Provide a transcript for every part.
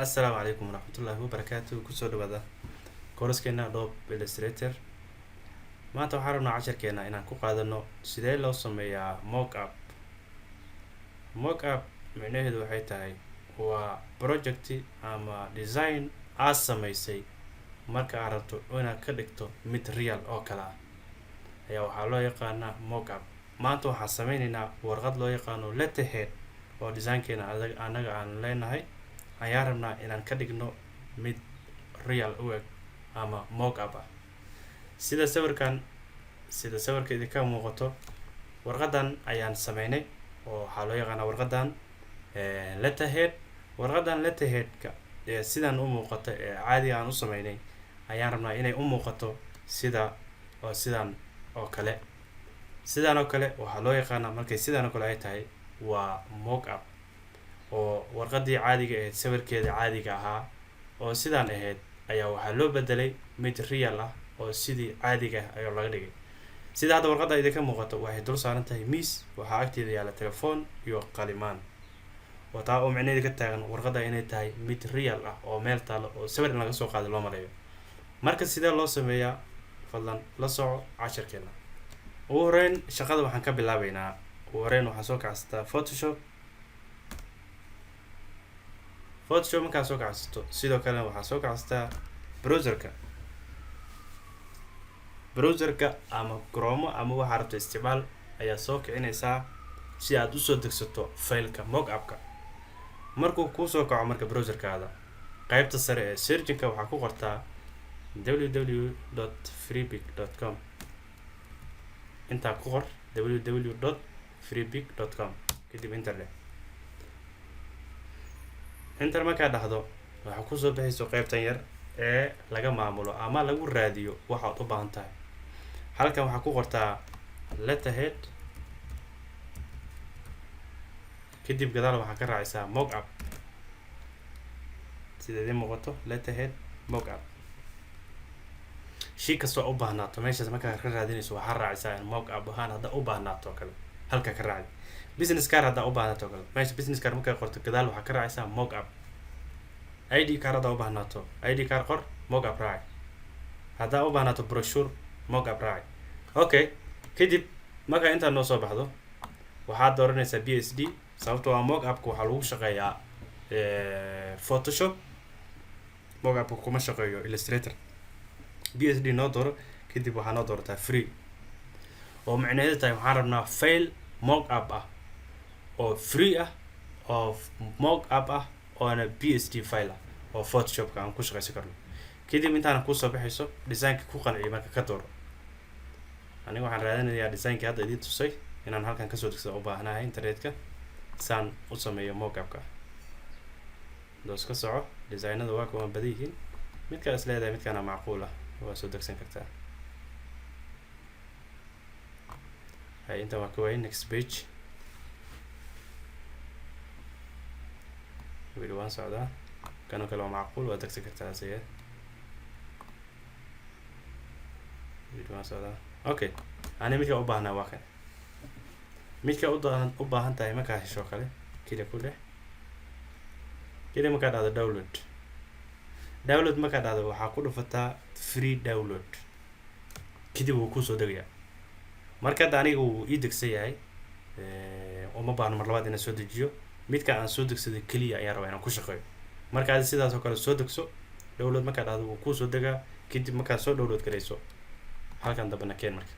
Assalaamu calaykum waraxmatullaahi wabarakaatu. Kusoo dhawaada course-keena Adobe Illustrator. Maanta waxaan rabnaa casharkeena inaan ku qaadano sidee loo sameeyaa mock up. Mock up micnaheedu waxay tahay waa project ama design aad sameysay, marka aad rabto inaad ka dhigto mid real oo kale ah ayaa waxaa loo yaqaanaa mock up. Maanta waxaan sameyneynaa warqad loo yaqaano letterhead oo designkeena adag annaga aan leenahay ayaan rabnaa inaan ka dhigno mid real u eg ama mock up ah, sida sawirkan, sida sawirka idinka muuqato. Warqadan ayaan sameynay oo waxaa loo yaqaanaa warqadan letterhead. Warqadan letterheadka ee sidan u muuqata ee caadiga aan u sameynay ayaan rabnaa inay u muuqato sida oo sidan oo kale. Sidan oo kale waxaa loo yaqaanaa, markay sidan oo kale ay tahay, waa mock up, oo warqadii caadiga ahayd, sawirkeeda caadiga ahaa oo sidaan ahayd ayaa waxaa loo bedelay mid real ah oo sidii caadiga ah ayaa laga dhigay. Sida hadda warqadda idinka muuqato, waxay dul saaran tahay miis, waxaa agteeda yaalla telefoon iyo qalimaan, oo taa oo micnaheeda ka taagan warqadda inay tahay mid real ah oo meel taalo oo sawir in laga soo qaaday loo maleeyo. Marka sidee loo sameeyaa? Fadlan la soco casharkeena. Ugu horeyn shaqada waxaan ka bilaabeynaa, ugu horeyn waxaa soo kacsataa Photoshop. Photoshop markaa soo kacsato, sidoo kalena waxaa soo kacsataa browserka. Browserka ama Chrome ama waxaa rabto isticmaal ayaa soo kicinaysaa si aad usoo degsato faylka mock upka. Markuu kuusoo kaco marka browserkaada, qeybta sare ee searchinka waxaa ku qortaa www.freepik.com. Intaa ku qor www.freepik.com, kadib enter dheh. Enter markaa dhahdo, waxaa kusoo bixayso qeybtan yar ee laga maamulo ama lagu raadiyo waxaad u baahan tahay. Halkan waxaa ku qortaa letterhead, kadib gadaal waxaa ka raacaysaa mock up. Sida idiin muuqato, letterhead mock up. Shay kastoo u baahnaato meeshaas markaa ka raadinayso, waxaa raacaysaa mock up ahaan. Haddaa u baahnaato oo kale, halka ka raacdi. Business card haddaa u baahnaato oo kale, meesha business card markaa qorto, gadaal waxaa ka raacaysaa mock up. ID card haddaa u baahnaato, ID card qor, mock up raaci. Haddaa u baahnaato brochure, mock up raaci. Okay, kadib markaa intaa noo soo baxdo, waxaad dooranaysaa PSD, sababtoo ah mock upka waxaa lagu shaqeeyaa Photoshop, mock upka kuma shaqeeyo Illustrator. PSD noo dooro, kadib waxaa noo doorataa free, oo macnaheedu tahay waxaan rabnaa file mock up ah oo free ah, oo mock up ah, oona PSD file ah oo Photoshopka aan ku shaqeysan karno. Kadib intaana kusoo baxayso, designka ku qanciyo marka ka dooro. Aniga waxaan raadinayaa designkii hadda idiin tusay inaan halkan kasoo degsado u baahanahay internetka saan u sameeyo mock upka. Doos ka soco, designada waa kuwan, badan yihiin. Midkaa is leedahay midkaana macquul ah waa soo degsan kartaa. Hay, intan waa ka waayay. Next page, weli waan socdaa. Kanoo kale waa macquul, waa degsan kartaa asiga. Weli waan socdaa. Okay, ani midka u baahnaa waa kan. Midka u baahan tahay markaa hesho kale, keliya ku dheh. Keliya markaa dhahdo download, download markaa dhahdo, waxaa ku dhufataa free download, kadib wuu kusoo degayaa. Marka hadda aniga wuu ii degsan yahay, uma baahno mar labaad inaan soo dejiyo. Midka aan soo degsaday keliya ayaan rabaa inaan ku shaqeeyo. Marka adi sidaas oo kale soo degso. Download markaa dhahdo, wuu kuusoo degaa. Kadib markaad soo download garayso, halkan dambena keen. Marka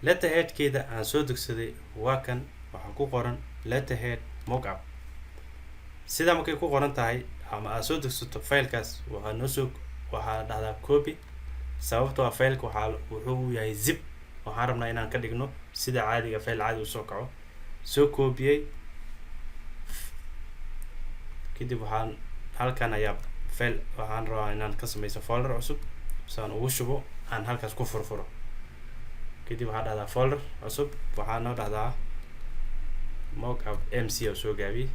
letterheadkeeda aan soo degsaday waa kan, waxaa ku qoran letterhead mock up. Sidaa markay ku qoran tahay ama aad soo degsato filekaas, waxaa noo soo, waxaa dhahdaa copy, sababtoo ah fileka waxaa wuxuu yahay zip. Waxaan rabnaa inaan ka dhigno sida caadiga, file caadi usoo kaco. Soo koobiyey, kadib waxaan halkan ayaa file, waxaan rabaa inaan ka sameyso folder cusub saan ugu shubo, aan halkaas ku furfuro. Kadib waxaa dhahdaa folder cusub, waxaa noo dhahdaa mock up MC oo soo gaabiyey.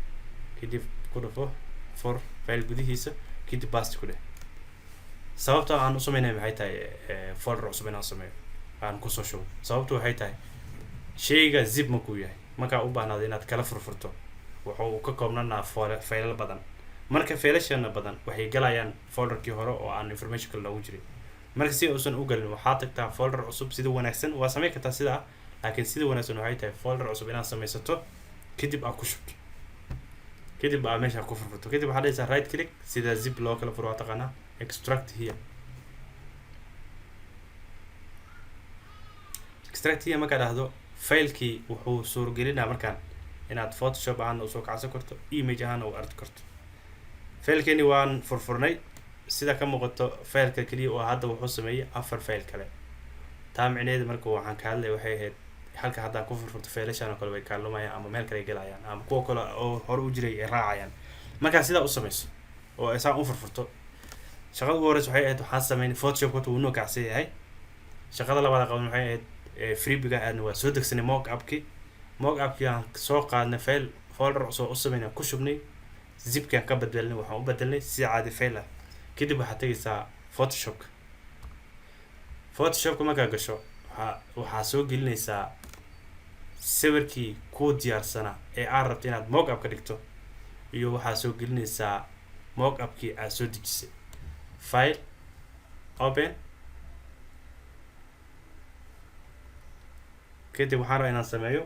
Kadib ku dhufo for file gudihiisa, kadib paste ku dheh. Sababta aan u sameynaya maxay tahay folder cusub inaan sameeyo aan kusoo shubo? Sababtu waxay tahay shayga zip markuu yahay, markaa u baahnaado inaad kala furfurto, wuxuu ka koobnanaa faylal badan. Marka faylashana badan waxay galayaan folderkii hore oo aan information kale loogu jirin. Marka si uusan u galin, waxaa tagtaa folder cusub. Sida wanaagsan waa samayn kartaa sidaa, laakiin sida wanaagsan waxay tahay folder cusub inaad samaysato, kadib aad ku shubto, kadib aad meesha ku furfurto. Kadib waxaad dhahaysaa right click, sida zip loo kala furo waa taqaanaa, extract here. Extract here markaa dhahdo, failkii wuxuu suurgelinaa markaan inaad Photoshop ahaana usoo kacsan karto, image ahaana u arki karto. Failkeeni waan furfurnay. Sida ka muuqato, failka keliya oo hadda wuxuu sameeyey afar fail kale. Taa micnaheedu marka waxaan ka hadlay waxay ahayd, halka haddaa ku furfurto, failashan oo kale way kaalumayaan ama meel kale ay gelayaan ama kuwa kale oo hore u jiray ay raacayaan. Markaa sidaa u samayso oo ay saan u furfurto, shaqada ugu horeysa waxay ahayd waxaan sameynay Photoshop horta wuu noo kacsan yahay. Shaqada labaad qaban waxay ahayd Freepik-ga aadna waa soo degsanay mock upki. Mock upki aan soo qaadnay, file folder cusub u sameynay, ku shubnay, zipkaan ka bedelnay, waxaan u bedelnay si caadi file ah. Kadib waxaad tegaysaa Photoshopka. Photoshopka markaa gasho, waxaa soo gelinaysaa sawirkii kuu diyaarsanaa ee aad rabto inaad mock up ka dhigto, iyo waxaa soo gelinaysaa mock upkii aad soo dejisay. File, open. Kadib waxaan rabaa inaan sameeyo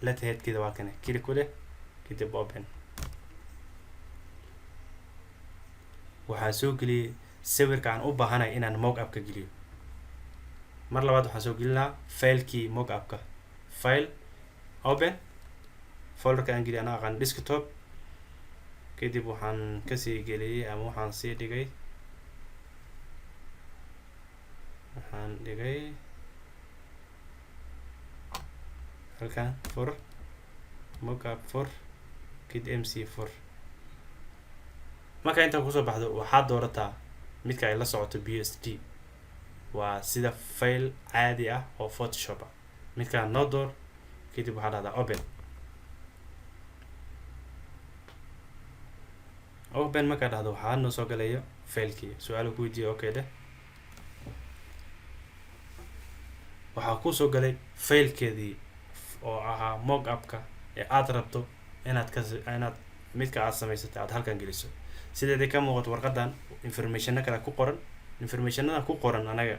letterheadkeeda, waa kane, click ku leh, kadib open. Waxaan soo geliyey sawirka aan u baahanahay inaan mock up ka geliyo. Mar labaad waxaan soo gelinaa filekii mock upka. File, open, folderka aan geliy anaa aqaan, desktop. Kadib waxaan kasii geliyey ama waxaan sii dhigay, waxaan dhigay halkan. Fur mockup, fur kid mc fur. Marka intaa kusoo baxdo, waxaad doorataa midka ay la socoto PSD. Waa sida file caadi ah oo Photoshop ah. Midkaan noo door. Kadib waxaa dhahdaa open. Open markaa dhahdo, waxaa noo soo galayo failkii. Su-aal ku weydiiya, okay dheh. Waxaa kusoo galay failkeedii oo ahaa mock upka ee aad rabto inaad ka inaad midka aad samaysatay aad halkan geliso. Sideedii ka muuqato warqadan, informationa kale ku qoran. Informationada ku qoran anaga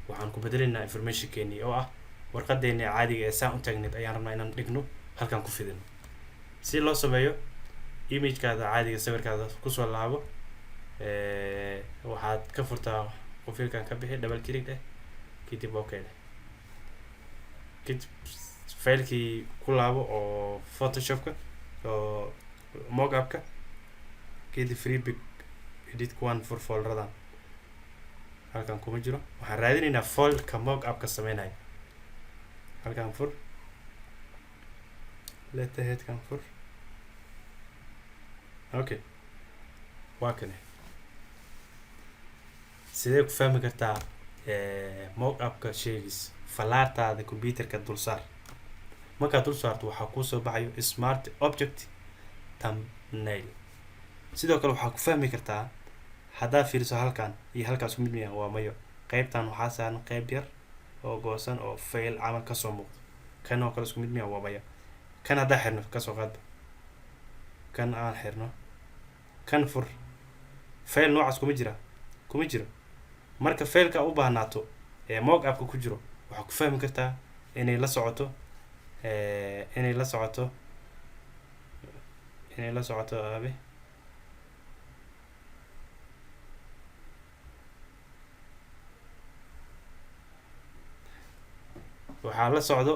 waxaan ku bedelaynaa informationkeenii oo ah warqadeeni caadiga ee saan u taagneed ayaan rabnaa inaan dhigno halkan, ku fidino. Si loo sameeyo, imagekaada caadiga, sawirkaada kusoo laabo, waxaad ka furtaa qufilkan, ka bixi, double click dheh, kadib okay dheh. Kadib failkii ku laabo oo Photoshopka oo mock-upka. Kadib Freepik edit kuwan fur. Folderadan halkan kuma jiro. Waxaan raadinaynaa folderka mock-upka sameynaya. Halkan fur, letterheadkan fur. Okay, waa kane. Sidee ku fahmi kartaa mock upka sheegis? Falaartaada computerka dul saar. Markaad dul saarto, waxaa kuusoo baxayo smart object thumbnail. Sidoo kale waxaa ku fahmi kartaa haddaad fiiriso halkan iyo halkaas mid miya? Waa mayo. Qeybtan waxaa saaran qeyb yar oo goosan oo fail camal kasoo muuqdo. Kan oo kale isku mid miya? Waa maya. Kan haddaa xirno, kasoo qaadba kan aan xirno, kan fur, fail noocaas kuma jira? Kuma jiro. Marka failka u baahnaato ee mock upka ku jiro, waxaa ku fahmi kartaa inay la socoto aabe. Waxaa la socdo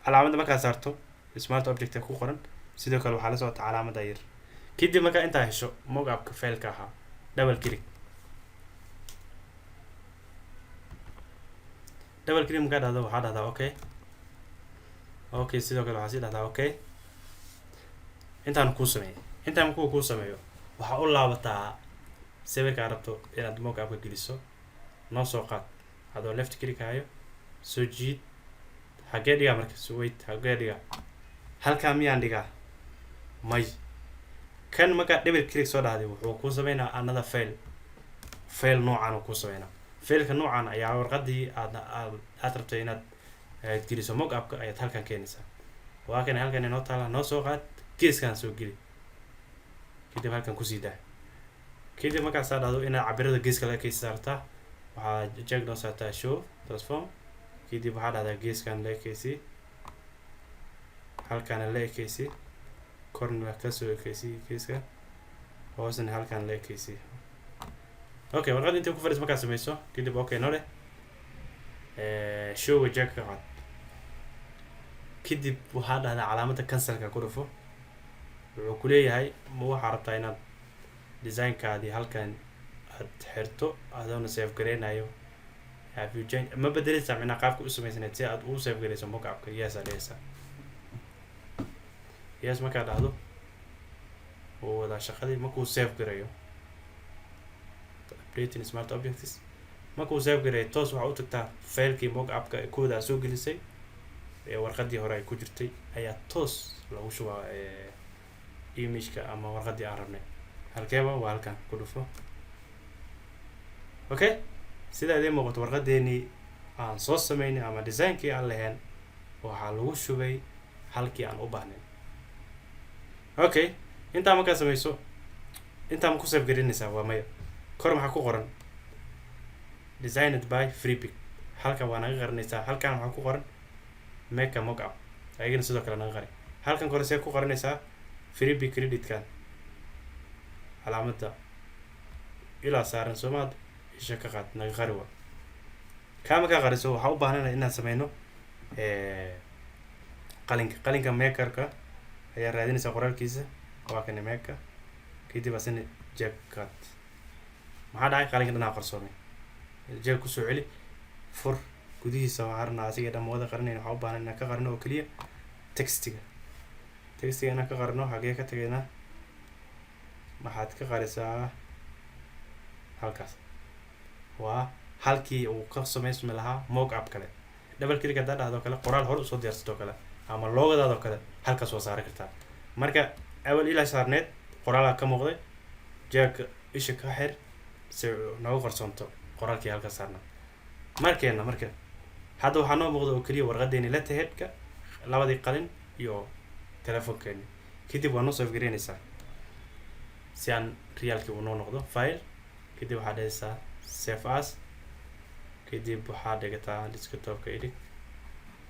calaamadda markaad saarto smart object ku qoran. Sidoo kale waxaa la socota calaamadda yar. Kadib markaa intaa hesho mock upka failka ahaa, double click. Double click markaa dhahdo, waxaa dhahdaa okay, okay. Sidoo kale waxaa sii dhahdaa okay. Intaan kuu sameeyay, intaan kuwa kuu sameeyo, waxaa u laabataa sawirka aad rabto inaad mock upka geliso. Noo soo qaad adoo left click hayo, soo jiid. Xaggee dhigaa marka? So wait, xaggee dhigaa? Halkaa miyaan dhigaa? May. Kan markaa double click soo dhahday, wuxuu kuu sameynaa another file. File noocan uu kuu sameynaa. Failka noocan ayaa warqadii aad rabtay inaad aad geliso mock upka ayaad halkan keenaysaa. Waa kan halkan inoo taala. Noo soo qaad, geeskan soo geli. Kadib halkan kusii daa. Kadib markaasaa dhahdo inaad cabirada geeska la ekeysi saartaa, waxaa check noo saartaa show transform. Kadib waxaa dhahdaa geeskan la ekeysi, halkaana la ekeysi, korna kasoo ekeysi, geeska hoosna halkan la ekeysi. Okay, warqad intay ku fadhiis markaad sameyso kadib, okay noo dheh, showga check ka qaad. Kadib waxaa dhahdaa calaamada cancelka ku dhufo. Wuxuu ku leeyahay, ma waxaa rabtaa inaad designkaadii halkan aad xirto adoona save gareynayo? Have you changed, ma bedeleysaa micnaha qaabka u sameysanayd si aad ugu save gareyso mockupka? Yes aa dhehaysaa. Yes markaa dhahdo, wuu wadaa shaqadii. Markuu save gareeyo, updating smart objects, markuu save gareeyo, toos waxaa u tagtaa failkii mockupka ee kooda aad soo gelisay ee warqadii hore ay ku jirtay ayaa toos lagu shubaa imageka ama warqadii aan rabnay. Halkeeba waa halkan, ku dhufo. Okay, sida idiin muuqato, warqadeenii aan soo sameynay ama designkii aan lahayn waxaa lagu shubay halkii aan u baahnayn. Okay, intaa markaa sameyso, intaa ma ku save garinaysaa? Waa maya. Kor maxaa ku qoran? Designed by Freepik. Halkan waa naga qarinaysaa. Halkan waxaa ku qoran make a mockup, ayagana sidoo kale naga qari. Halkan kore see ku qarinaysaa? Freepik creditkan calaamadda ilaa saaran soomaad isha ka qaad, naga qari. Waa kaa. Markaa qariso, waxaa u baahnana inaan sameyno qalinka. Qalinka makerka ayaa raadinaysaa qoraalkiisa, waa kana maker. Kadib asina check qaad. Maxaa dhacay? Qalinka dhanaa qarsoomay. Check kusoo celi, fur gudihiisa. Waxaa rabnaa asiga dhan wada qarinayn, waxaa u baahan inaan ka qarino oo keliya textiga. Textiga inaan ka qarino, xagee ka tagaynaa? Waxaad ka qarisaa halkaas, waa halkii uu ka samaysmi lahaa mock up kale. Double click haddaa dhahdo kale, qoraal hore usoo diyaarsatoo kale ama logodaadoo kale halkaas waa saari kartaa. Marka awal ilaa saarneed qoraalaa ka muuqday. Check isha ka xir si noogu qarsoonto qoraalkii halkaas saarna. Markeena marka hadda waxaa noo muuqda oo keliya warqadeeni letterheadka, labadii qalin iyo telefoonkeeni. Kadib waa noo save gareynaysaa si aan realkii uu noo noqdo. File, kadib waxaa dhehaysaa save as. Kadib waxaa dhigataa desktopka idhig.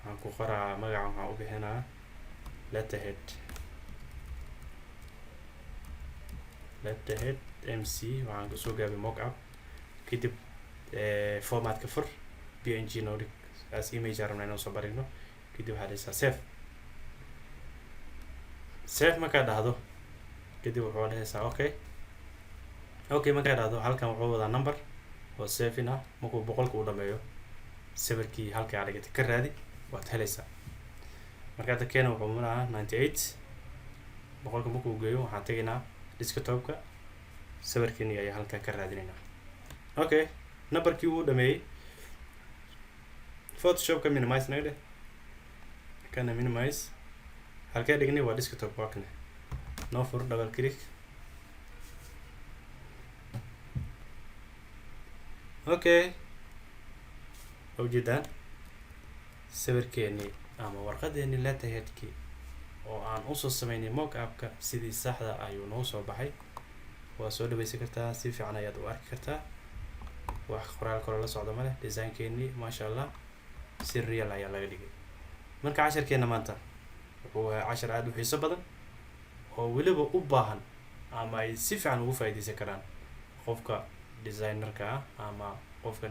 Waxaan ku qoraa magaca, waxaan u bixinaa letterhead, letterhead mc, waxaan kusoo gaabay mock up. Kadib formatka fur, PNG noo dhig, as image aan rabnaa inaan soo barigno. Kadib waxaa dhehaysaa save. Save markaa dhahdo kadib, wuxuu dhehaysaa okay. Okay markaa dhahdo, halkan wuxuu wadaa number oo saving ah. Markuu 100ka u dhameeyo, sawirkii halkii aa dhigatay ka raadi, waad helaysaa. Marka hadda keena wuxuu marahaa 98. 100ka markuu geeyo, waxaan tegaynaa desktopka, sawirkiini ayaa halkaa ka raadinaynaa. Okay, numberkii wuu dhameeyey. Photoshopka minimize naga dheh, kana minimize. Halkee dhignay? Waa desktop, waa kane. Noo fur, double click. Okay, ujeedaan sawirkeenii ama warqadeeni letterheadkii oo aan usoo sameynay mock upka sidii saxda ayuu noo soo baxay. Waa soo dhaweysan kartaa, si fiican ayaad u arki kartaa. Wax qoraal kale la socdo ma leh. Designkeenii, maasha Allah, si real ayaa laga dhigay. Marka casharkeena maanta wuxuu ahaa cashar aada u xiiso badan oo weliba u baahan ama ay si fiican ugu faa'iideysan karaan qofka designerka ah ama qofka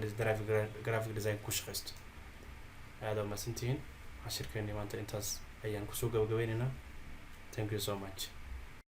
graphic design ku shaqeysto. Aada umahadsantihiin. Cashirkeeni maanta intaas ayaan kusoo gabagabeyneynaa. Thank you so much.